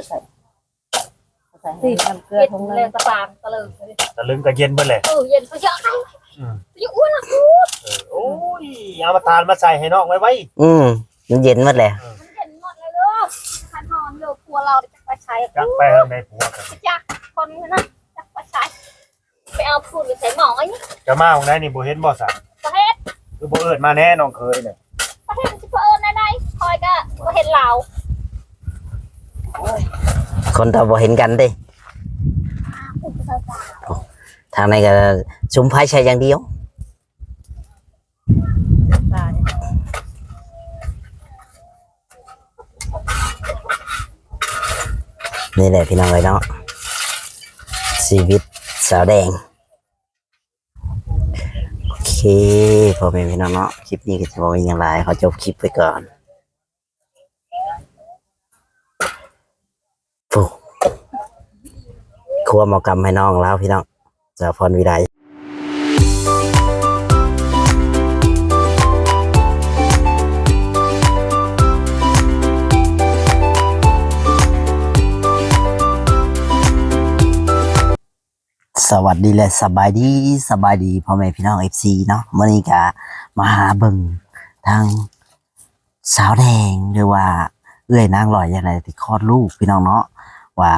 ໃສ່ ໃສ່ໃຫ້ນ້ຳເກືອ ເຮັດ ທົ່ງໜຶ່ງ ແລ້ວຕະປາງຕະເລີງ ຕະເລີງກໍເຢັນເບິດແຫຼະ ເອີ ເຢັນ ພະຍາໄດ້ ອືມ ພະຍາອ້ວນລະ ເອີ ໂອ້ຍ ເອົາມາທານມາໃສ່ໃຫ້ນ້ອງໄວໆ ອືມ ມັນເຢັນໝົດແຫຼະ ມັນເຢັນໝົດແລ້ວເດີ ຄັນຮ້ອນຢູ່ ຜົວລາວຈັກໄປໃສ ຈັກໄປທາງໃດຜົວກໍ ຈັກຄົນນັ້ນ ຈັກໄປໃສ ໄປເອົາຝຸ່ນໃສ່ໝໍນີ້ ຈະມາຂອງໃດນີ້ ບໍ່ເຫັນບໍ່ຊະ? ບໍ່ເຫັນ ຄືບໍ່ເອີ້ນມາແດ່ນ້ອງເຂີຍນີ້? ບໍ່ເຫັນຊິບໍ່ເອີ້ນແນວໃດ ຂ້ອຍກໍບໍ່ເຫັນລາວ ຄົນກໍບໍ່ເຫັນກັນເດ້ ທາງໃນກໍສຸມໄຟໃສ່ຢ່າງດຽວ. ນີ້ແຫຼະພີ່ນ້ອງເອີຍເນາະ ຊີວິດສາວແດງ ໂອເຄ ພໍ່ແມ່ພີ່ນ້ອງເນາະ ຄລິບນີ້ກໍຊິບໍ່ມີຫຍັງຫຼາຍ ຂໍຈົບຄລິບໄວ້ກ່ອນ. ໂອ້ ຄົວໝໍກຳໃຫ້ນ້ອງລາວພີ່ນ້ອງ ສາວພອນວິໄລ. ສະຫວັດດີ ແລະ ສະບາຍດີ ສະບາຍດີພໍ່ແມ່ພີ່ນ້ອງ ເອັຟຊີ ເນາະ ມື້ນີ້ກະມາຫາເບິ່ງທາງສາວແດງ ຫຼືວ່າເອື້ອຍນາງລອຍ ຈັ່ງໃດທີ່ຄອດລູກພີ່ນ້ອງເນາະ ວ່າ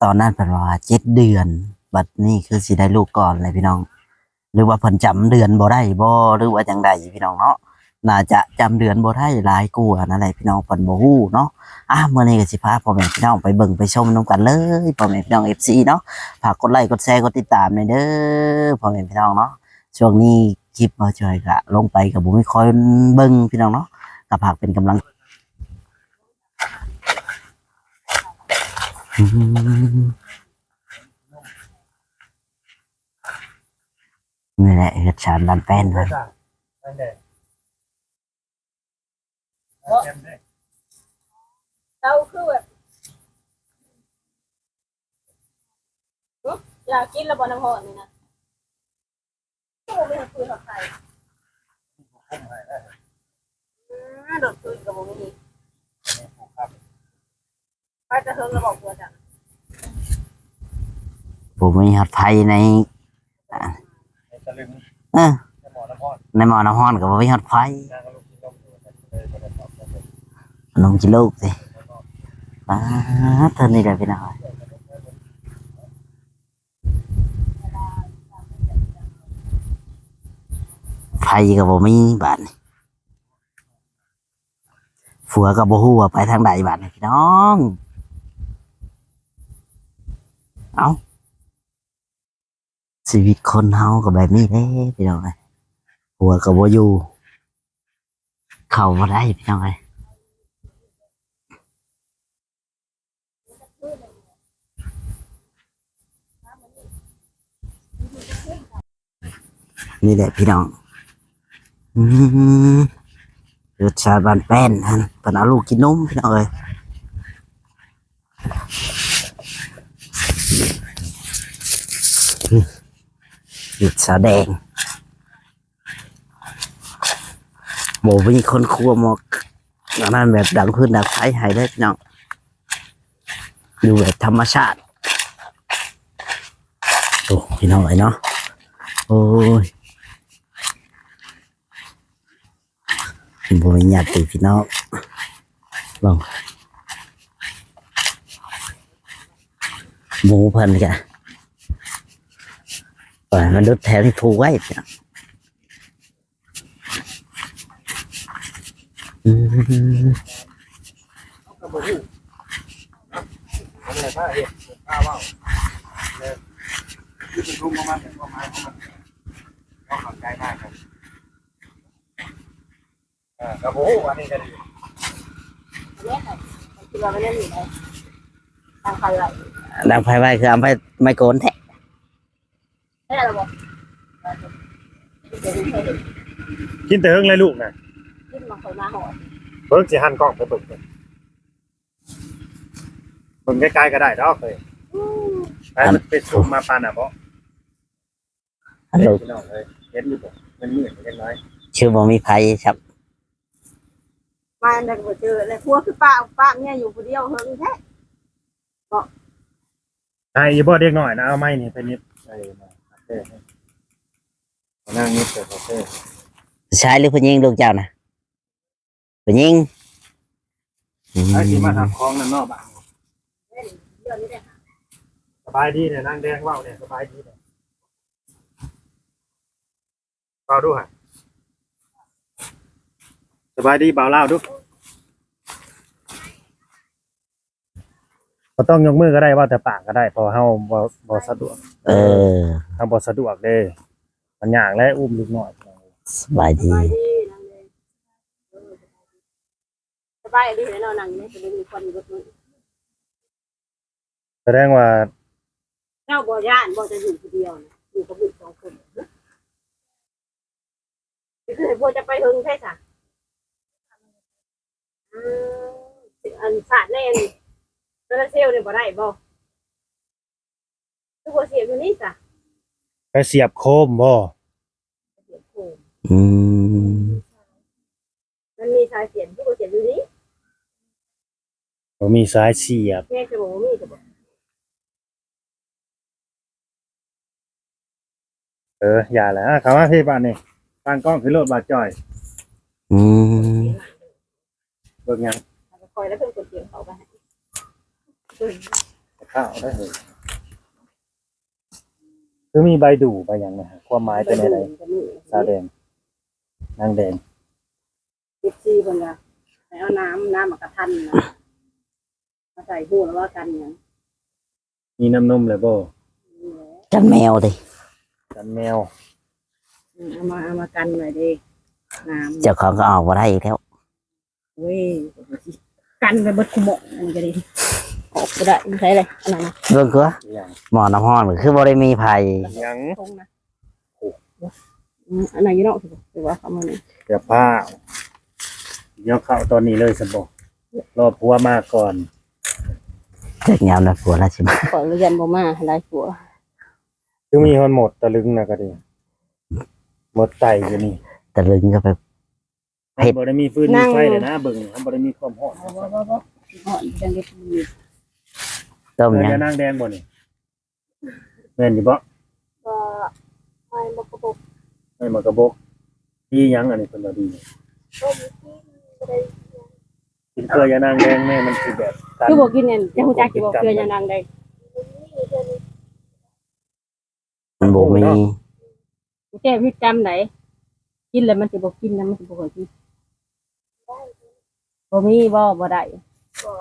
ຕອນນັ້ນເພິ່ນວ່າເຈັດເດືອນ ບັດນີ້ຄືຊິໄດ້ລູກກ່ອນແລ້ວພີ່ນ້ອງ ຫຼືວ່າເພິ່ນຈຳເດືອນບໍ່ໄດ້ບໍ່ ຫຼືວ່າຈັ່ງໃດພີ່ນ້ອງເນາະ ໜ້າຈະຈຳເດືອນບໍ່ໄດ້ຫຼາຍກວ່ານັ້ນແຫຼະພີ່ນ້ອງ ເພິ່ນບໍ່ຮູ້ເນາະ. ອ່າ ມື້ນີ້ກໍຊິພາພໍ່ແມ່ພີ່ນ້ອງໄປເບິ່ງໄປຊົມນຳກັນເລີຍ ພໍ່ແມ່ພີ່ນ້ອງ ເອັຟຊີ ເນາະ ຝາກກົດໄລກົດແຊກົດຕິດຕາມແດ່ເດີ ພໍ່ແມ່ພີ່ນ້ອງເນາະ. ຊ່ວງນີ້ຄລິບບ່າວຈອຍກະລົງໄປກະບໍ່ມີຄົນເບິ່ງພີ່ນ້ອງເນາະ ກະຝາກເປັນກຳລັງ ອືມ ນີ້ແຫຼະເຮືອນຊານບ້ານແປ້ນເພິ່ນ ເຈົ້າຄືແບບ ຢາກກິນແລ້ວບໍ່ ນ້ຳຮ້ອນນີ້ນະ? ບໍ່ມີໃຜ ອືມ ລົດຄືນກໍບໍ່ມີ ໄປແຕ່ເທິງແລ້ວບອກຜົວເຈົ້າ ບໍ່ມີຮອດໄຟໃນ ໃນຕະລຶງ ເອີ ໃນໝໍ້ນ້ຳຮ້ອນ ໃນໝໍ້ນ້ຳຮ້ອນກໍບໍ່ມີຮອດໄຟ ນາງກໍລຸກກິນນົມຢູ່ ແຕ່ກໍເລີຍບໍ່ໄດ້ຕອບ ລົງກິນລູກຕິ ປາດ ເທົ່ານີ້ແຫຼະພີ່ນ້ອງ ໄຟກໍບໍ່ມີບາດນີ້ ຜົວກໍບໍ່ຮູ້ວ່າໄປທາງໃດບາດນີ້ພີ່ນ້ອງ. ເອົ້າ ຊີວິດຄົນເຮົາກໍແບບນີ້ແຫຼະພີ່ນ້ອງເອີຍ ຜົວກໍບໍ່ຢູ່ ເຂົ້າບໍ່ໄດ້ພີ່ນ້ອງເອີຍ. ນີ້ແຫຼະພີ່ນ້ອງ ອືມ ລົດຊາດບ້ານແປ້ນຫັ້ນ ເພິ່ນເອົາລູກກິນນົມພີ່ນ້ອງເອີຍ ອືມ ລົດຊາແດງ ບໍ່ມີຄົນຄົວໝໍກ ອັນນັ້ນແບບດັງຟືນດັງໄຟໃຫ້ເດີພີ່ນ້ອງ ຢູ່ແບບທຳມະຊາດ. ໂອ້ ພີ່ນ້ອງເອີຍເນາະ ໂອ້ຍ ບໍ່ມີຍາດຕິພີ່ນ້ອງ ເບິ່ງ ໝູເພິ່ນກະ ປະມານດຸດແຖວນີ້ຜູກໄວ້. ອືມ ເຂົາກໍບໍ່ຮູ້ ເຂົາເລີຍພາເຮັດ ພາເວົ້າ ແລ້ວຄືເປັນທຸງຂອງມັນ ເປັນຄວາມໝາຍຂອງມັນ ເຮົາເຂົ້າໃຈມາກ ເອີ ກໍບໍ່ຮູ້ ອັນນີ້ກໍດີ ເອີ ຄິດວ່າມັນຍັງມີໄດ໋ ຕັ້ງໄຟໄວ້ ຕັ້ງໄຟໄວ້ ຄືເອົາໄມ້ ໄມ້ໂກນແທ້. ແລ້ວບໍ່? ກິນແຕ່ເຫິງແລ້ວລູກນະ ກິນມາຄ່ອຍມາຮອດ ເບິ່ງຊິຫັນກ້ອງໄປເບິ່ງ ເບິ່ງໄກໆກໍໄດ້ດອກເອີຍ ອືມ ໃຫ້ມັນໄປສູງມາປານນັ້ນບໍ່? ອັນນີ້ ພີ່ນ້ອງເອີຍ ເຫັນຢູ່ບໍ່? ມັນມືດເລັກນ້ອຍ ຄືບໍ່ມີໃຜຊ້ຳ. ມາອັນໃດກໍບໍ່ເຈີ ແລະຜົວຄືປະ ປະເມຍຢູ່ຜູ້ດຽວເຫິງແທ້. ເບາະ ໃຫ້ຢູ່ບໍ່ເດັກນ້ອຍນະ? ເອົາໄມ້ນີ້ໄປໜິບໃສ່ ໃຫ້ນາງໜິບໃສ່ກາເຟ. ຊາຍຫຼືຜູ້ຍິງລູກເຈົ້ານະ? ຜູ້ຍິງ. ອືມ ໃຜຊິມາຮັບຂອງນຳເນາະບາດ. ສະບາຍດີແດ່ນາງແດງ ເວົ້າແດ່ ສະບາຍດີແດ່. ເວົ້າດູຫະ ສະບາຍດີບ່າວລາວດູ. ບໍ່ຕ້ອງຍົກມືກໍໄດ້ ເວົ້າແຕ່ປາກກໍໄດ້ ເພາະເຮົາບໍ່ ບໍ່ສະດວກ. ເອີ ເຮົາບໍ່ສະດວກເດ້ ມັນຍາກແຫຼະ ອຸ້ມເດັກນ້ອຍ. ສະບາຍດີ ສະບາຍດີນາງເດ. ເອີ ສະບາຍດີເນາະ ນັ່ງຢູ່ໃນ ສະແດງວ່າ ເຈົ້າບໍ່ຢ້ານບໍ່ ຈະຢູ່ຜູ້ດຽວນະ ຢູ່ກັບລູກສອງຄົນ? ຄືໃຫ້ຜົວຈະໄປເຖິງໃສຊະ? ອືມ ອັນສາດແນ່ນີ້ ໂຊລາເຊວນີ້ບໍ່ໄດ້ບໍ່? ຄືບໍ່ສຽບຢູ່ນີ້ຊະ? ໄປສຽບໂຄມບໍ່? ສຽບໂຄມ. ອືມ ມັນມີສາຍສຽບ ຄືບໍ່ສຽບຢູ່ນີ້? ບໍ່ມີສາຍສຽບ. ແມ່ນຈະບໍ່ມີ ຈະບໍ່? ເອີ ຢ່າແຫຼະ ເຂົ້າມາພີ້ບາດນີ້ ຕັ້ງກ້ອງຂຶ້ນໂລດບາດຈ່ອຍ. ອືມ ເບິ່ງຫຍັງ? ຂ້ອຍລະເພິ່ນກະຕຽມເຂົ້າໄປໃຫ້ ເຂົ້າໄດ້ເຮີ້ຍ. ຄືມີໃບດູ່ໃບຫຍັງນະ ຄວາມໝາຍເປັນແນວໃດ? ສາວແດງ ນາງແດງ ເອັຟຊີ ເພິ່ນວ່າໃຫ້ເອົານ້ຳ ນ້ຳໝາກກະທັນນະ ມາໃສ່ ຮູ້ແລ້ວວ່າກັນຫຍັງ? ມີນ້ຳນົມແລ້ວບໍ່? ກັນແມວຕິ ກັນແມວ. ອືມ ເອົາມາ ເອົາມາກັນໄວ້ເດ້ ນ້ຳ ເຈົ້າຂອງກໍອອກບໍ່ໄດ້ອີກແລ້ວ. ໂອ້ຍ ກັນໄປເບິດຄູ່ໝໍ້ ອັນນີ້ກໍດີ ອອກບໍ່ໄດ້ ໃສເລີຍ ອັນນັ້ນນະ ເບິ່ງກວ່າ ອີຫຍັງ? ໝໍ້ນ້ຳຮ້ອນກໍຄືບໍ່ໄດ້ມີໃຜ ອີຫຍັງ? ຖົງນະ ອືມ ອັນນັ້ນຢູ່ນອກ ຫຼືວ່າເຂົ້າມານີ້ ເສື້ອຜ້າ ດຽວເຂົ້າຕອນນີ້ເລີຍຊັ້ນບໍ? ລໍຜົວມາກ່ອນ ຈັກຍາມໃດຜົວລາວຊິມາ ຂໍລຽນບໍ່ມາ ຫຼາຍຜົວ ຄືມີຮອດໝົດຕະລຶງນະ ກໍດີ ໝົດໄຕຢູ່ນີ້ ຕະລຶງກໍໄປ ເຮັດ ບໍ່ໄດ້ມີຟືນມີໄຟແລ້ວນະ ເບິ່ງ ບໍ່ໄດ້ມີຄວາມຮ້ອນ ບໍ່ ບໍ່ ບໍ່ ຮ້ອນຈັ່ງເຮັດ ຕົ້ມຫຍັງ? ເອີ ຍານາງແດງບໍ່ນີ້? ແມ່ນຢູ່ບໍ່? ບໍ່ ໄມ້ໝາກກະບົກ ໄມ້ໝາກກະບົກ. ດີຫຍັງອັນນີ້ ເພິ່ນວ່າດີ ຕົ້ມກິນ ບໍ່ໄດ້ຫຍັງ ກິນເກືອຍານາງແດງແມ່ ມັນຊິແບບ ຄືບໍ່ກິນອັນ ຈະຮູ້ຈັກຢູ່ບໍ່ ເກືອຍານາງແດງ? ມັນບໍ່ມີ ແກ້ພິດກຳໃດ ກິນແລ້ວມັນຊິບໍ່ກິນນະ ມັນຊິບໍ່ຄ່ອຍກິນ ບໍ່ມີບໍ່ ບໍ່ໄດ້ ບໍ່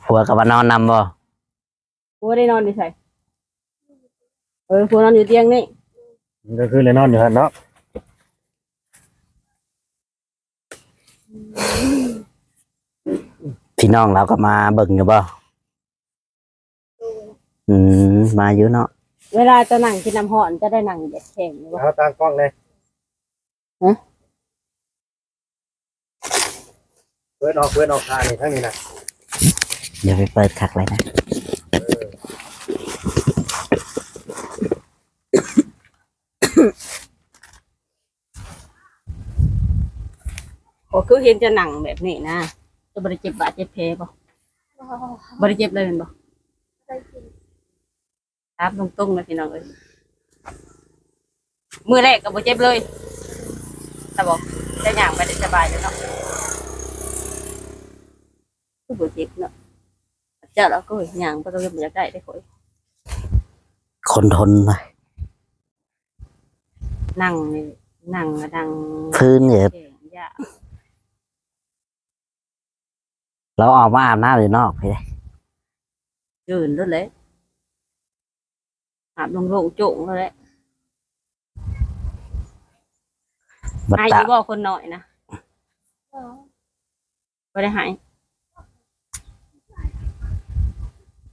ຜົວກໍມານອນນຳບໍ່? ຜົວໄດ້ນອນຢູ່ໃສ? ເອີ ຜົວນອນຢູ່ຕຽງນີ້ ມັນກໍຄືໄດ້ນອນຢູ່ຫັ້ນເນາະ. ພີ່ນ້ອງລາວກໍມາເບິ່ງຢູ່ບໍ່? ອືມ ມາຢູ່ເນາະ. ເວລາຈະນັ່ງກິນນ້ຳຮ້ອນ ຈະໄດ້ນັ່ງແບບແຂງຢູ່ບໍ່? ເອົາຕັ້ງກ້ອງແດ່. ຮະ? ເປີດອອກ ເປີດອອກ ຂ້າງນີ້ ທາງນີ້ນະ. ຢ່າໄປເປີດຄັກເລີຍນະ. ເອີ. ກໍຄືເຫັນຈະນັ່ງແບບນີ້ນະ ຈະບໍ່ໄດ້ເຈັບບາດເຈັບແຜບໍ່? ບໍ່ ບໍ່ໄດ້ເຈັບເລີຍແມ່ນບໍ່? ບໍ່ໄດ້ເຈັບ ຖາມຕົງໆນະພີ່ນ້ອງເອີຍ ມື້ແລກກໍບໍ່ເຈັບເລີຍ ແມ່ນບໍ່? ຈະຍ່າງໄປໄດ້ສະບາຍເລີຍເນາະ. ຄືບໍ່ເຈັບເນາະ ເຈົ້າລະ ໂອ້ຍ ຍ່າງໄປກໍບໍ່ຢາກໄດ້ເດ້ຂ້ອຍ ຄົນທົນໄປ. ນັ່ງນີ້ ນັ່ງກໍນັ່ງ ພື້ນເອີ ແຂງຢາກ ລາວອອກມາອາບນ້ຳຢູ່ນອກພີ້ເດ້ ເຈີນໂລດແຫຼະ ອາບໂລ່ງໆໂຈ້ງໂລດແຫຼະ. ບັດຕາ ໃຫ້ຢູ່ບໍ່ຄົນນ້ອຍນະ? ບໍ່ໄດ້ໃຫ້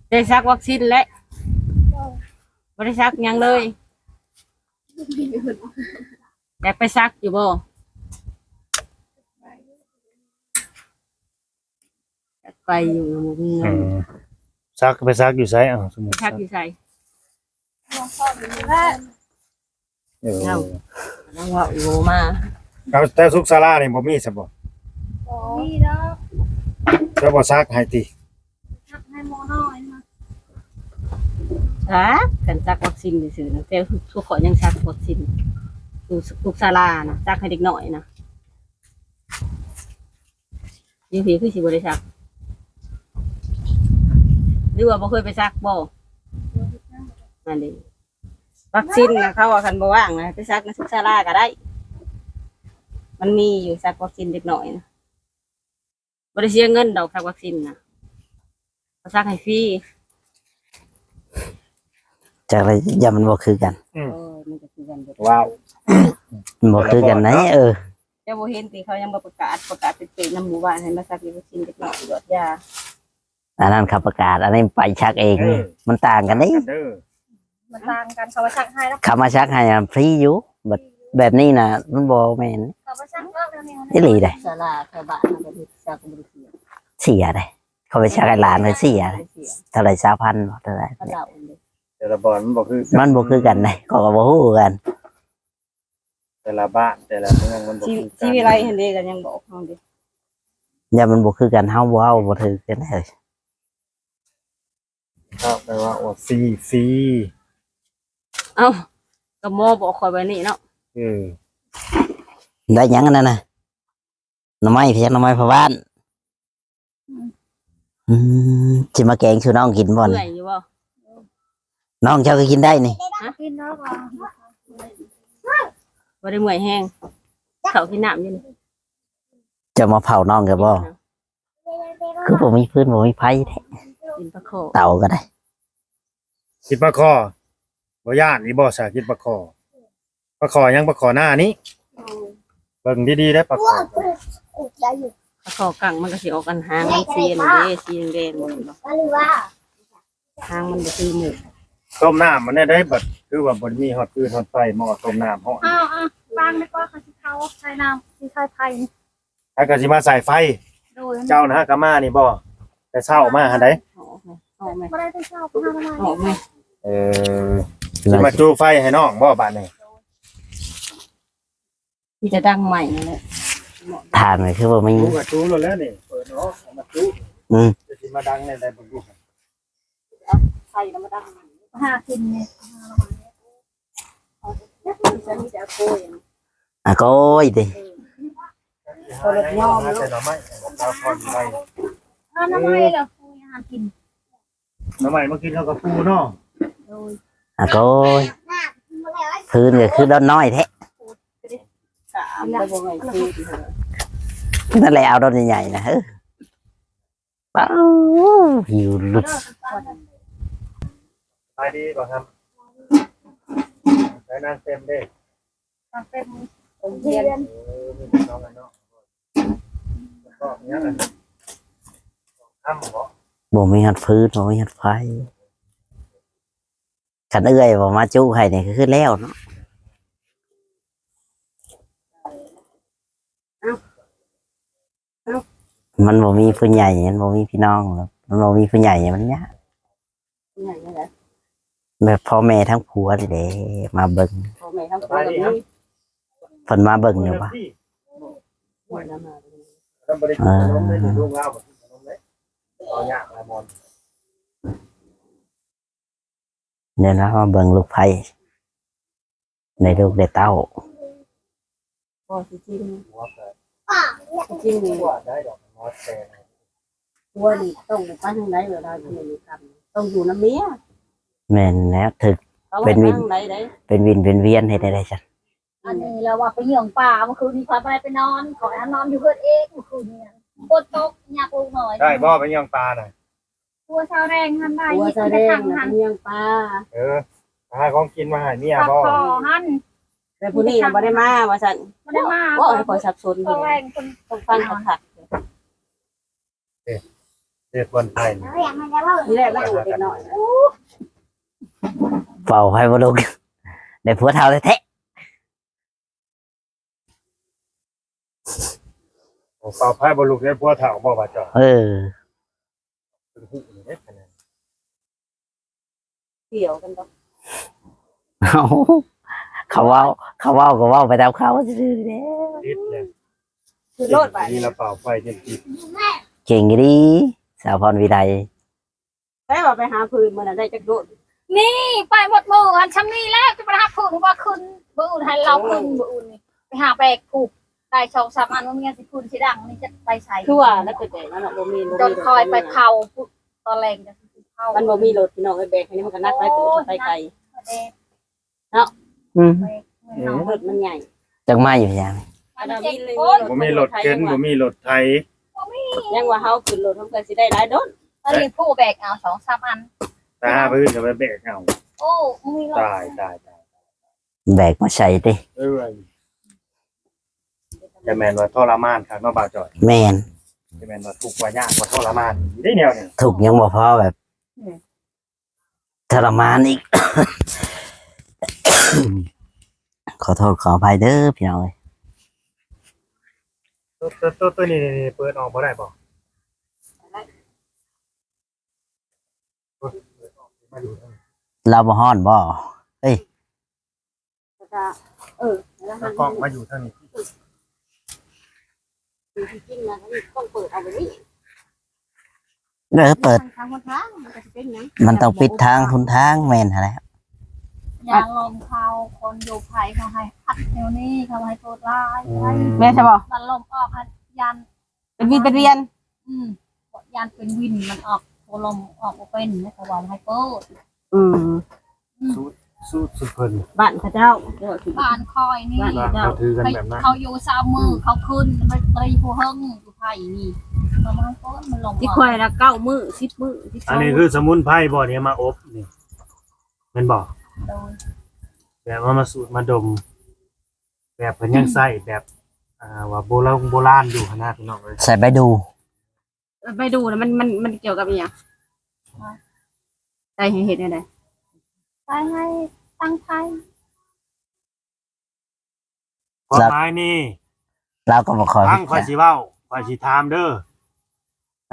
ໄດ້ສັກວັກຊີນແລ້ວ ບໍ່ໄດ້ສັກຫຍັງເລີຍ. ຢາກໄປສັກຢູ່ບໍ່? ຢາກໄປຢູ່ ບໍ່ມີເງິນ. ເອີ ສັກ ໄປສັກຢູ່ໃສ? ເອົ້າ ສົມມຸດ ໄປສັກຢູ່ໃສ? ເອີ ເອົ້າ ກຳລັງເວົ້າຢູ່ມາ. ແຖວ ແຖວສຸກສາລານີ້ບໍ່ມີຊະບໍ່? ບໍ່ມີດອກ. ເຈົ້າບໍ່ສັກໃຫ້ຕິ? ສັກໃຫ້ໝໍນ້ອຍນະ. ສັກ ຄັນສັກວັກຊິນຊື່ໆນະ ແຕ່ທຸກ ທຸກຂ້ອຍຍັງສັກວັກຊິນ ຢູ່ ທຸກສາລານະ ສັກໃຫ້ເດັກນ້ອຍນະ. ຢູ່ພີ້ຄືຊິບໍ່ໄດ້ສັກ ຫຼືວ່າບໍ່ເຄີຍໄປສັກບໍ່? ອັນນີ້ ວັກຊິນນະ ເຂົາວ່າຄັນບໍ່ວ່າງນະ ໄປສັກໃນສຸກສາລາກໍໄດ້ ມັນມີຢູ່ ສັກວັກຊິນເດັກນ້ອຍນະ ບໍ່ໄດ້ເສຍເງິນດອກ ສັກວັກຊິນນະ ເຂົາສັກໃຫ້ຟຣີ. ຈັກລະ ຢ້ານມັນບໍ່ຄືກັນ. ອືມ ໂອ້ຍ ມັນກໍຄືກັນເບິດ. ວ້າວ ມັນບໍ່ຄືກັນໃດ໋. ເອີ ເຈົ້າບໍ່ເຫັນຕິ ເຂົາຍັງບໍ່ປະກາດ ປະກາດເປັນເປັນນຳໝູ່ບ້ານໃຫ້ມາສັກວັກຊິນເດັກນ້ອຍ ຫຼອດຢາ. ອັນນັ້ນເຂົາປະກາດ ອັນນີ້ໄປສັກເອງ. ເອີ ມັນຕ່າງກັນເດ້. ມັນຕ່າງກັນ ເຂົາວ່າສັກໃຫ້ແລ້ວ ເຂົາມາສັກໃຫ້ ອາ ຟຣີຢູ່. ແບບ ແບບນີ້ນະ ມັນບໍ່ແມ່ນ ເຂົາວ່າສັກແລ້ວ ອີ່ຫຼີໃດ໋. ສາລາແຖວບ້ານເຮົາກໍເຮັດສັກ ບໍ່ໄດ້ເສຍ ເສຍໃດ໋. ເຂົາໄປສັກໃຫ້ຫຼານ ເຂົາເສຍໃດ໋. ເສຍ ເທົ່າໃດ ຊາວພັນບໍ່ ເທົ່າໃດ? ແຕ່ລະບ່ອນມັນບໍ່ຄືກັນ ມັນບໍ່ຄືກັນໃດ໋ ຂ້ອຍກໍບໍ່ຮູ້ຄືກັນ. ແຕ່ລະບ້ານແຕ່ລະເມືອງມັນບໍ່ຄືກັນ. ສີວິໄລຫັ້ນເດ້ ກໍຍັງບອກເຮົາເດ້ ຢ້ານມັນບໍ່ຄືກັນ ເຮົາບໍ່ເວົ້າບໍ່ຖືກກັນເລີຍ. ເຈົ້າໄປວ່າ ໂອ້ ຟຣີ ຟຣີ. ເອົ້າ ກໍໝໍບອກຂ້ອຍແບບນີ້ເນາະ. ເອີ ໄດ້ຫຍັງອັນນັ້ນນະ? ໜໍ່ໄມ້ ພຽງໜໍ່ໄມ້ພໍ່ບ້ານ. ອືມ ອືມ ຊິມາແກງສູ່ນ້ອງກິນບໍ່ນີ້? ເມື່ອຍຢູ່ບໍ່? ນ້ອງເຈົ້າກໍກິນໄດ້ນີ້. ຮະ? ກິນແລ້ວກໍ ບໍ່ໄດ້ເມື່ອຍແຮງ ເຂົ້າກິນນ້ຳຢູ່ນີ້. ເຈົ້າມາເຜົານ້ອງກໍບໍ່? ຄືບໍ່ມີຟືນບໍ່ມີໄຟແທ້. ກິນປາຄໍ່ ເຕົາກໍໄດ້. ກິນປາຄໍ່ ບໍ່ຢ້ານອີກບໍ່ຊະ? ກິນປາຄໍ່ ປາຄໍ່ຫຍັງ? ປາຄໍ່ໜ້ານີ້. ໂອ້ຍ ເບິ່ງດີໆເດີ ປາຄໍ່ ປາຄໍ່ກັງມັນກໍຊິອອກອັນຫາງມັນສີອັນນີ້ເດ້ ສີແດງໆ ບໍ່ເຫັນບໍ່? ຫາງມັນບໍ່ຄືໝູ່. ຕົ້ມນ້ຳມັນແດ່ໃດ໋ ບັດຄືວ່າບໍ່ໄດ້ມີຮອດຟືນຮອດໄຟ ໝໍ້ຕົ້ມນ້ຳຮ້ອນ. ເອົາໆ ວາງດີກວ່າ ຂ້ອຍຊິເຂົ້າໃສ່ນ້ຳ ຊິໃສ່ໄຟ. ແລ້ວກໍຊິມາໃສ່ໄຟ. ໂດຍ ເຈົ້ານະ ຫາກະມານີ້ບໍ່? ແຕ່ເຊົ້າມາຫັ້ນໃດ໋. ອອກແມ່ ອອກແມ່ ບໍ່ໄດ້ແຕ່ເຊົ້າ ຫາກະມາ. ອອກແມ່ ເອີ ຊິມາຈູໄຟໃຫ້ນ້ອງບໍ່ບາດນີ້? ມີແຕ່ດັງໃໝ່ນັ້ນແຫຼະ ຖ່ານກໍຄືບໍ່ມີ. ຈູກໍຈູໂລດແລ້ວນີ້ ເປີດອອກ ເອົາມາຈູ. ອືມ ຈະຊິມາດັງແນວໃດບໍ່ຮູ້. ເອົາໄຟນຳມາດັງ ຫາກິນນີ້ ຫາໜໍ່ໄມ້ ມີແຕ່ອາໂກຍ ອາໂກຍຕິ. ເອີ ພໍລົດຍອມເນາະ ແຕ່ໜໍ່ໄມ້ ເອົາໜໍ່ໄມ້ແລ້ວ ຫາກິນ ໜໍ່ໄມ້ມາກິນເຮົາກໍປູເນາະ. ໂດຍ ອາໂກຍ ຟືນກໍຄືດອນນ້ອຍແທ້. ນັ້ນແຫຼະ ເອົາດອນໃຫຍ່ໆນະ ເອີ. ປ້າວ ຫິວຫຼຸດ. ສະບາຍດີບໍ່ຄັບ? ໃສ່ນາງເຕັມເດ້ ນາງເຕັມໂຮງຮຽນ. ເອີ ມີນ້ອງອັນເນາະ ບໍ່ມີຮອດຟືນ ບໍ່ມີຮອດໄຟ. ຄັນເອື້ອຍບໍ່ມາຈຸໃຫ້ນີ້ ກໍຄືແລ້ວເນາະ. ເອົ້າ ມັນບໍ່ມີຜູ້ໃຫຍ່ ມັນບໍ່ມີພີ່ນ້ອງ ມັນບໍ່ມີຜູ້ໃຫຍ່ ມັນຍາກ. ຜູ້ໃຫຍ່ຈັ່ງໃດ? ແບບພໍ່ແມ່ທັງຜົວນີ້ແຫຼະມາເບິ່ງ. ພໍ່ແມ່ທັງຜົວກໍມີ ເພິ່ນມາເບິ່ງຢູ່ບໍ່? ເອີ ແມ່ນລະ ມາເບິ່ງລູກໃພ້ ໄດ້ລູກໄດ້ເຕົ້າ. ບໍ່ ທີ່ຈິງ ທີ່ຈິງນີ້ ຜົວນີ້ຕ້ອງໄປທາງໃດເວລາຢູ່ນຳກັນ ຕ້ອງຢູ່ນຳເມຍ. ແມ່ນແລ້ວ ຖືກເປັນວິນ ເປັນວິນເປັນວຽນ ເຮັດແນວໃດຊັ້ນ? ອັນນີ້ລາວວ່າໄປຍ່ຽງປາ ເມື່ອຄືນນີ້ຂ້ອຍບໍ່ໄດ້ໄປນອນ ຂ້ອຍນອນຢູ່ເຮືອນເອງ ເມື່ອຄືນນີ້ ຝົນຕົກ ຍາກລູກນ້ອຍ. ໄດ້ບໍ່ໄປຍ່ຽງປານະ? ຜົວສາວແດງຫັ້ນໄດ້ ຜົວສາວແດງນະ ໄປຍ່ຽງປາ. ເອີ ຫາຂອງກິນມາໃຫ້ເມຍບໍ່? ປາຄໍ່ຫັ້ນ ແຕ່ຜູ້ນີ້ຍັງບໍ່ໄດ້ມາວ່າຊັ້ນ. ບໍ່ໄດ້ມາ. ໂອ້ຍ ຂ້ອຍສັບສົນ ສາວແດງເພິ່ນຕ້ອງຟັງຄັກໆ. ເອີ ເຮັດບ່ອນໄພນີ້ ນີ້ແຫຼະ ລາວເດັກນ້ອຍ ເຝົ້າໃຜບໍ່ລຸກ ໄດ້ຜົວເຖົ້າແທ້ໆ. ໂອ້ ເຝົ້າໃຜບໍ່ລຸກ ໄດ້ຜົວເຖົ້າບໍ່ວ່າເຈົ້າ? ເອີ ເພິ່ນຮູ້ນີ້ເດ້ ຂະໜາດ ກ່ຽວກັນບໍ່? ເອົ້າ ເຂົາເວົ້າ ເຂົາເວົ້າກໍເວົ້າໄປຕາມເຂົາຊື່ໆແຫຼະ. ຕິດແຫຼະ ຄືໂລດໄປ ນີ້ລະເປົ່າໄຟຈົນຕິດ. ເກັ່ງອີ່ຫຼີ ສາວພອນວິໄລ. ແຕ່ວ່າໄປຫາຟືນມື້ນັ້ນໄດ້ຈັກໂດດ? ນີ້ໄປໝົດມື້ ອັນຊ່ຳນີ້ແລ້ວ ຈະໄປຫາຟືນວ່າຂຶ້ນ ມື້ອື່ນໃຫ້ລາວຂຶ້ນ ມື້ອື່ນນີ້ໄປຫາແບກພູ ໄດ້ສອງສາມອັນ ວ່າມີອັນຊິຟືນຊິດັງ ນີ້ຈະໄປໃສ? ຄືວ່າແລ້ວໄປແບກນັ້ນນະ ບໍ່ມີ ບໍ່ມີ ຈົນຄ່ອຍໄປເຜົາ ຕອນແລງຈະເຜົາ ມັນບໍ່ມີລົດພີ່ນ້ອງເອີຍ ແບກໃຫ້ນີ້ມັນກໍໜັກຫຼາຍ ໂອ້ຍ ໄປໄກ ໜັກ ເນາະ ອືມ ລົດມັນໃຫຍ່ ຈັກມາຢູ່ຫຍັງ ອັນນັ້ນມີ ບໍ່ມີລົດເຂັນ ບໍ່ມີລົດໄຖ ຍັງວ່າເຮົາຂຶ້ນລົດ ເຮົາກໍຊິໄດ້ຫຼາຍໂດດ ອັນນີ້ຜູ້ແບກເອົາສອງສາມອັນ ຕາຫາໄປອື່ນກໍໄປແບກເອົາ ໂອ້ ມີລົດ ຕາຍ ຕາຍ ຕາຍ ແບກມາໃສ່ຕິ ເອີ ຈະແມ່ນວ່າທໍລະມານຄັກເນາະ ບ່າວຈອຍ ແມ່ນ ຈະແມ່ນວ່າທຸກວ່າຍາກວ່າທໍລະມານ ໄດ້ແນວນີ້ ທຸກຍັງບໍ່ພໍແບບ ອືມ ທໍລະມານອີກ ຂໍໂທດຂໍອະໄພເດີພີ່ນ້ອງເອີຍ ໂຕ ໂຕ ໂຕນີ້ ນີ້ ນີ້ ເປີດອອກບໍ່ໄດ້ບໍ່? ລາວບໍ່ຮ້ອນບໍ່? ເອີຍ ແລ້ວກໍ ເອີ ແລ້ວກໍກ້ອງມາຢູ່ທາງນີ້ ຄືຈິງໆນະ ຕ້ອງເປີດເອົາແບບນີ້ ເອີ ເປີດ ທາງຫົນທາງ ມັນກໍຊິເປັນຫຍັງ ມັນຕ້ອງປິດທາງຫົນທາງ ແມ່ນຫັ້ນແຫຼະ ຍານລົມເຂົາ ຄົນຢູ່ໄພເຂົາໃຫ້ອັດແນວນີ້ ເຂົາໃຫ້ໂທດຫຼາຍ ອືມ ໃຫ້ ແມ່ນໃຊ່ບໍ່? ມັນລົມອອກ ອັດ ຢ້ານ ເປັນວິນເປັນວຽນ ອືມ ຢ້ານເປັນວິນ ມັນອອກ ໂທລົມອອກບໍ່ເປັນ ເຂົາວ່າໃຫ້ເປີດ ອືມ ອືມ ສູດ ສູດ ສູດເພິ່ນ ບ້ານເຂົາເຈົ້າ ບ້ານຂ້ອຍນີ້ ບ້ານເຂົາຖືກັນແບບນັ້ນ ເຂົາຢູ່ຊາວມື້ ອືມ ເຂົາຂຶ້ນໄປຕີຜູ້ເຮິງຢູ່ໄພນີ້ ເຂົາມາເປີດ ມັນລົມອອກ ທີ່ຂ້ອຍລະເກົ້າມື້ ສິບມື້ ສິບສອງ ອັນນີ້ຄືສະໝຸນໄພບໍ່ ນີ້ມາອົບນີ້ ແມ່ນບໍ່? ໂດຍ ແບບວ່າມາສູດມາດົມ ແບບເພິ່ນຍັງໃຊ້ແບບ ອ່າ ວ່າໂບລານໂບລານຢູ່ຫັ້ນນະ ພີ່ນ້ອງເອີຍ ໃສ່ໃບດູ່ ເອີ ໃບດູ່ນະ ມັນ ມັນ ມັນກ່ຽວກັບອີ່ຫຍັງ? ໃສ່ໃຫ້ເຮັດແນວໃດ? ໃສ່ໃຫ້ຕັ້ງໄຟ ຄວາມໝາຍນີ້ ລາວກໍບໍ່ຄ່ອຍ ຟັງຂ້ອຍຊິເວົ້າ ຂ້ອຍຊິຖາມເດີ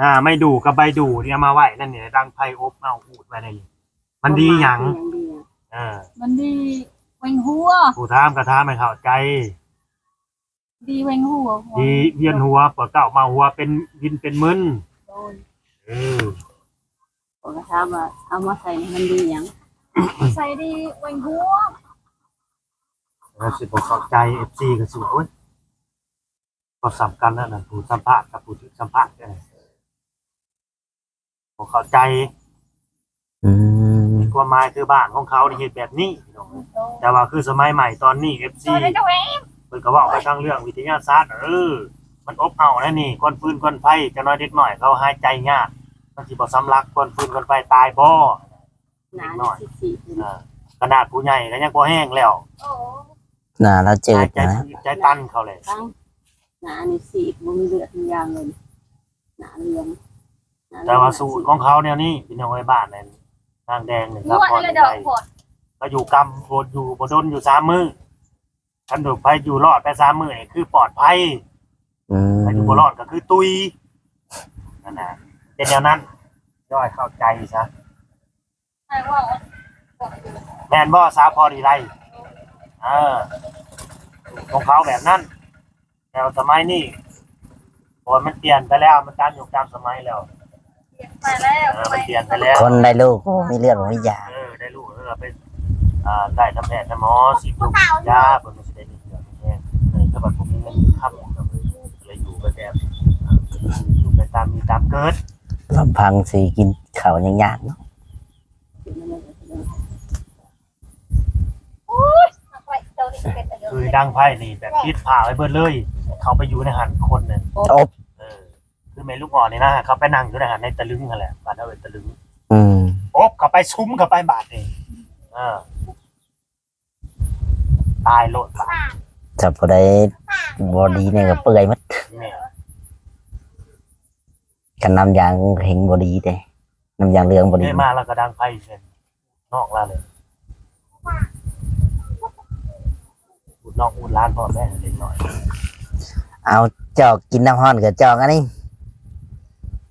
ອ່າ ໄມ້ດູ່ກັບໃບດູ່ທີ່ເອົາມາໄວ້ນັ້ນນີ້ ດັງໄຟອົບເອົາອູດໄວ້ໃນນີ້ ມັນດີຫຍັງ? ເອີ ມັນດີເວັງຫົວ ຜູ້ຖາມກໍຖາມໃຫ້ເຂົ້າໃຈ ດີເວັງຫົວ ດີວຽນຫົວ ປວດເກົ້າເມົາຫົວ ເປັນວິນເປັນມຶນ ໂດຍ ເອີ ຂ້ອຍກໍຖາມວ່າເອົາມາໃສ່ນີ້ມັນດີຫຍັງ? ໃສ່ດີເວັງຫົວ ເຮົາຊິບໍ່ເຂົ້າໃຈ ເອັຟຊີ ກໍຊິວ່າ ໂອ້ຍ ກໍສ່ຳກັນແລ້ວນັ້ນ ຜູ້ສຳພາດກັບຜູ້ຖືກສຳພາດ ເອີ ບໍ່ເຂົ້າໃຈ ອືມ ຄວາມໝາຍຄືບ້ານຂອງເຂົານີ້ເຮັດແບບນີ້ ແຕ່ວ່າຄືສະໄໝໃໝ່ຕອນນີ້ ເອັຟຊີ ເພິ່ນກໍເວົ້າໄປທາງເລື່ອງວິທະຍາສາດ ເອີ ມັນອົບເອົາແນວນີ້ ຄວັນຟືນຄວັນໄຟ ຈັກໜ້ອຍເດັກນ້ອຍເຂົາຫາຍໃຈຍາກ ມັນຊິບໍ່ສຳລັກ ຄວັນຟືນຄວັນໄຟຕາຍບໍ່? ເດັກນ້ອຍ ໜານີ້ຊິສີດຢູ່ ອ່າ ຂະໜາດຜູ້ໃຫຍ່ກໍຍັງບໍ່ແຮງແລ້ວ ໂອ້ ໜ້າລາວຈືດ ໃຈ ນະ ໃຈຕັນເຂົາແຫຼະ ຕັ້ງ ໜານີ້ສີດບໍ່ມີເລືອດມີຢາງເລີຍ ໜາເຫຼືອງ ໜາເຫຼືອງ ແຕ່ວ່າສູດຂອງເຂົາແນວນີ້ ພີ່ນ້ອງເອີຍ ບ້ານນັ້ນ ນາງແດງນີ້ ສາວພອນ ໄປຢູ່ກຳ ຢູ່ບໍ່ດົນ ຢູ່ສາມມື້ ຄັນຢູ່ໄປ ຢູ່ລອດໄປສາມມື້ນີ້ຄືປອດໄພ ອືມ ຄັນຢູ່ບໍ່ລອດກໍຄືຕຸຍ ນັ້ນນະ ເປັນແນວນັ້ນ ຢ່າໃຫ້ເຂົ້າໃຈຊະ ແມ່ນບໍ່ ສາວພໍດີໄລ? ເອີ ຂອງເຂົາແບບນັ້ນ ແຕ່ວ່າສະໄໝນີ້ ໂອ້ຍ ມັນປ່ຽນໄປແລ້ວ ມັນຕາມຍຸກຕາມສະໄໝແລ້ວ ປ່ຽນໄປແລ້ວ ເອີ ມັນປ່ຽນໄປແລ້ວ ຄົນໄດ້ລູກບໍ່ມີເລືອດບໍ່ມີຢາ ເອີ ໄດ້ລູກແລ້ວໄປ ອ່າ ໄດ້ນຳແພດນຳໝໍ ສີດຢາ ເພິ່ນກໍຊິໄດ້ມີເຫື່ອມີແຮງ ເອີ ຖ້າບັດບໍ່ມີເງິນມີຄຳ ກໍເລີຍຢູ່ໄປແບບ ຢູ່ໄປຕາມມີຕາມເກີດ ລຳພັງຊິກິນເຂົ້າຍັງຍາກເນາະ. ໂອ້ຍ ເອົາໄວ້ໂຕນີ້ເປັນຕາຢອກ ຄືດັງໄຟນີ້ແບບປິດຝາໄວ້ເບິດເລີຍ ເຂົ້າໄປຢູ່ໃນຫັ້ນຄົນໜຶ່ງ ອົບ ເອີ ຄືແມ່ລູກອ່ອນນີ້ນະ ເຂົ້າໄປນັ່ງຢູ່ໃນຫັ້ນ ໃນຕະລຶງຫັ້ນແຫຼະ ບ້ານເຮົາເອີ້ນຕະລຶງ ອືມ ອົບເຂົ້າໄປ ສຸມເຂົ້າໄປບາດນີ້ ເອີ ຕາຍໂລດບາດ ຖ້າຜູ້ໃດບໍ່ດີແດ່ກໍເປື່ອຍໝົດ ແມ່ນ ຄັນນ້ຳຢາງເຮັງບໍ່ດີເດ້ ນ້ຳຢາງເຫຼືອງບໍ່ດີ ເດ້ມາແລ້ວກໍດັງໄຟເຊັ່ນ ນອກລາວເລີຍ ອຸດນ້ອງອຸດຫຼານພ້ອມແດ່ເດັກນ້ອຍ ເອົາຈອກກິນນ້ຳຮ້ອນກໍຈອກອັນນີ້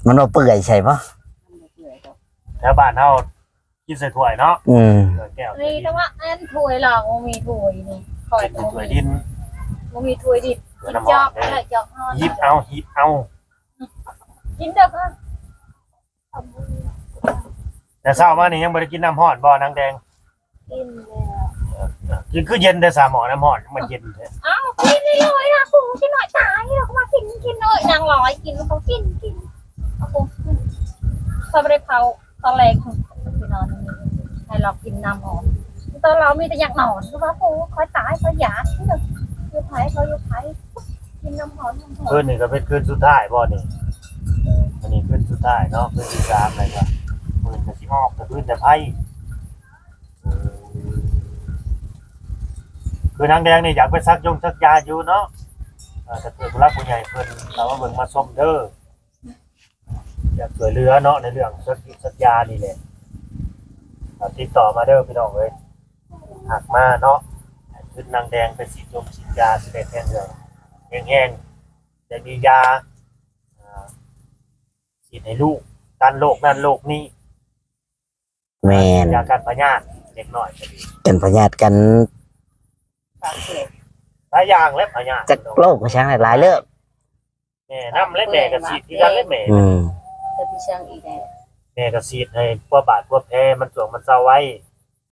ມັນບໍ່ເປື່ອຍໃຊ່ບໍ່? ແຖວບ້ານເຮົາກິນໃສ່ຖ້ວຍເນາະ ອືມ ຖ້ວຍແກ້ວ ນີ້ແຕ່ວ່າອັນຖ້ວຍລາວບໍ່ມີຖ້ວຍນີ້ ຂ້ອຍກໍບໍ່ມີຖ້ວຍດິນ ບໍ່ມີຖ້ວຍດິນ ກິນຈອກແລ້ວຈອກຮ້ອນ ຮີບເອົາ ຮີບເອົາ. ກິນເດີຄ່ະ. ແຕ່ເຊົ້າມານີ້ຍັງບໍ່ໄດ້ກິນນ້ຳຮ້ອນບໍ່ນາງແດງ? ກິນແລ້ວ. ຄື ຄືເຢັນແທ້ສາໝໍ້ນ້ຳຮ້ອນ ມັນເຢັນແທ້. ເອົ້າ ກິນເລີຍລະ ກູກິນໜ້ອຍຕາຍ ລະມາກິນ ກິນເອີຍ ນາງລອຍກິນ ລະກໍກິນ ກິນ. ເອົາ ຂ້ອຍບໍ່ໄດ້ເຜົາຕອນແລງ ພີ່ນ້ອງ ໃຫ້ລາວກິນນ້ຳຮ້ອນ. ຕອນລາວມີແຕ່ຢາກນອນ ຄືວ່າ ໂອ້ ຂ້ອຍຕາຍ ຂ້ອຍຢາກ ຢູ່ໃຜ ເຂົາຢູ່ໃຜ ກິນນ້ຳຮ້ອນ ນ້ຳຮ້ອນ. ຄືນນີ້ກໍເປັນຄືນສຸດທ້າຍບໍ່ນີ້? ອັນນີ້ຄືນສຸດທ້າຍເນາະ ຄືນທີສາມແລ້ວກໍ ມື້ອື່ນກໍຊິອອກ ແຕ່ພື້ນແຕ່ໄພ. ຄືນາງແດງນີ້ຢາກໄປສັກຢົງສັກຢາຢູ່ເນາະ. ເອີ ຖ້າເກີດຜູ້ຫຼັກຜູ້ໃຫຍ່ເພິ່ນເຂົ້າມາເບິ່ງມາຊົມເດີ ຢາກຊ່ວຍເຫຼືອເນາະ ໃນເລື່ອງສັກຢົງສັກຢານີ້ແຫຼະ ກໍຕິດຕໍ່ມາເດີພີ່ນ້ອງເອີຍ. ຫາກມາເນາະ ໃຫ້ຄືນນາງແດງໄປສີດຢົງສີດຢາ ຊິໄດ້ແຂງແຮງ ແຮງໆ ໄດ້ມີຢາ ອ່າ ສີດໃຫ້ລູກ ຕ້ານໂລກນັ້ນໂລກນີ້. ແມ່ນ ຢາກັນພະຍາດເດັກນ້ອຍກໍດີ ກັນພະຍາດ ກັນ ຫຼາຍຢ່າງແຫຼະພະຍາດ ຈັກໂລກກໍຊ່າງຫຼາຍເລີກ. ແມ່ນຳແຫຼະ ແມ່ກໍສີດຄືກັນແຫຼະແມ່. ອືມ ແຕ່ພີ່ຊ່າງອີກແດ່ ແມ່ກໍສີດໃຫ້ປົວບາດປົວແຜ ມັນຊ່ວງມັນເຊົາໄວ.